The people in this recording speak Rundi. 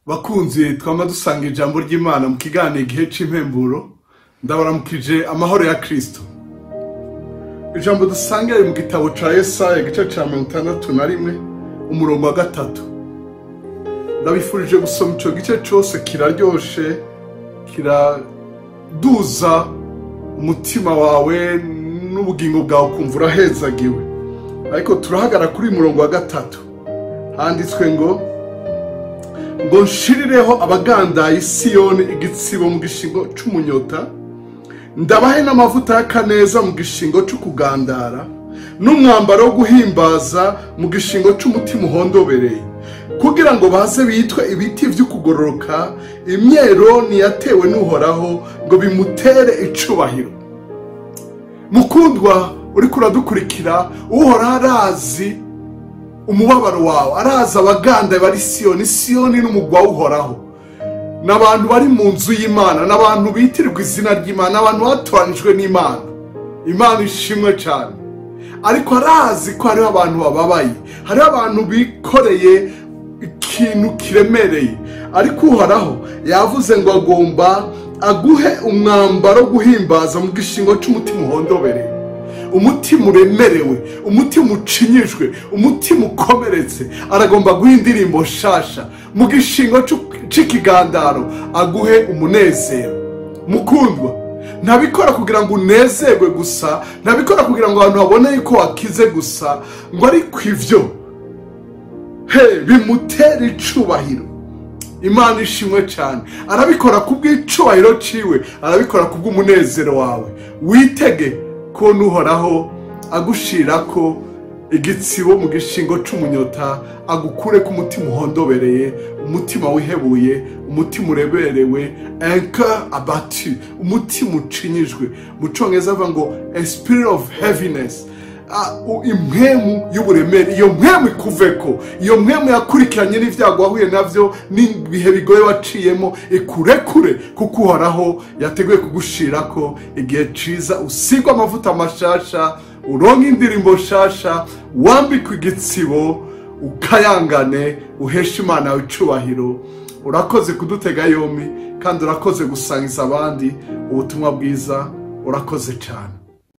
Bakunzi twama dusanga ijambo ry'Imana mu kiganiro igihe c'impemburo, ndabaramukije amahoro ya Kristo. Ijambo dusanga riri mu gitabo ca Yesaya igice ca 61 umurongo wa 3. Ndabifurije gusoma ico gice cose, kiraryoshe, kiraduza umutima wawe n'ubugingo bwawe ukumva urahezagiwe. Ariko turahagara kuri murongo wa 3. Handitswe ngo nshirireho abagandaye Siyoni igitsibo mu gishingo c'umunyota, ndabahe n'amavuta y'akaneza mu gishingo c'ukugandara, n'umwambaro wo guhimbaza mu gishingo c'umutima uhondobereye, kugira ngo baze bitwe ibiti vy'ukugororoka, imyeroni yatewe n'Uhoraho, ngo bimutere icubahiro. Mukundwa uriko uradukurikira, Uhoraho arazi umubabaro wawe, arazi abagandaye bari Siyoni. Siyoni n'umugwa w'Uhoraho, n'abantu bari mu nzu y'Imana, n'abantu bitirirwa izina ry'Imana, n'abantu batoranijwe n'Imana. Imana ishimwe cyane. Ariko arazi ko hariho abantu bababaye, hariho abantu bikoreye ikintu kiremereye. Ariko Uhoraho yavuze ngo agomba aguhe umwambaro guhimbaza mu gishingo c'umutima uhondobereye, umutima uremerewe, umutima ucinyijwe, umutima ukomeretse. Aragomba guha indirimbo nshasha mu gishingo c'ikigandaro, aguhe umunezero. Mukundwa, ntabikora kugira ngo unezerwe gusa, ntabikora kugira ngo abantu babone yuko wakize gusa, ngo ariko ivyo bimutere icubahiro. Imana ishimwe cyane. Arabikora kubw'icubahiro ciwe, arabikora kubw'umunezero wawe. Witege ko Uhoraho agushirako igitsibo mu gishingo c'umunyota, agukure ku mutima uhondobereye, umutima wihebuye, umutima ureberewe, un cœur abattu, umutima ucinyijwe. Mu congereza bavuga ngo a spirit of heaviness, impwemu y'uburemere. Iyo mpwemu ikuveko, iyo mpwemu yakurikiranye n'ivyago wahuye navyo n'ibihe bigoye waciyemo, ikurekure, kuko Uhoraho yateguye kugushirako igihe ciza, usigwe amavuta mashasha, uronke indirimbo nshasha, wambikwe igitsibo, ukayangane, uheshe Imana yawe icubahiro. Urakoze kudutega yombi, kandi urakoze gusangiza abandi ubutumwa bwiza. Urakoze cyane.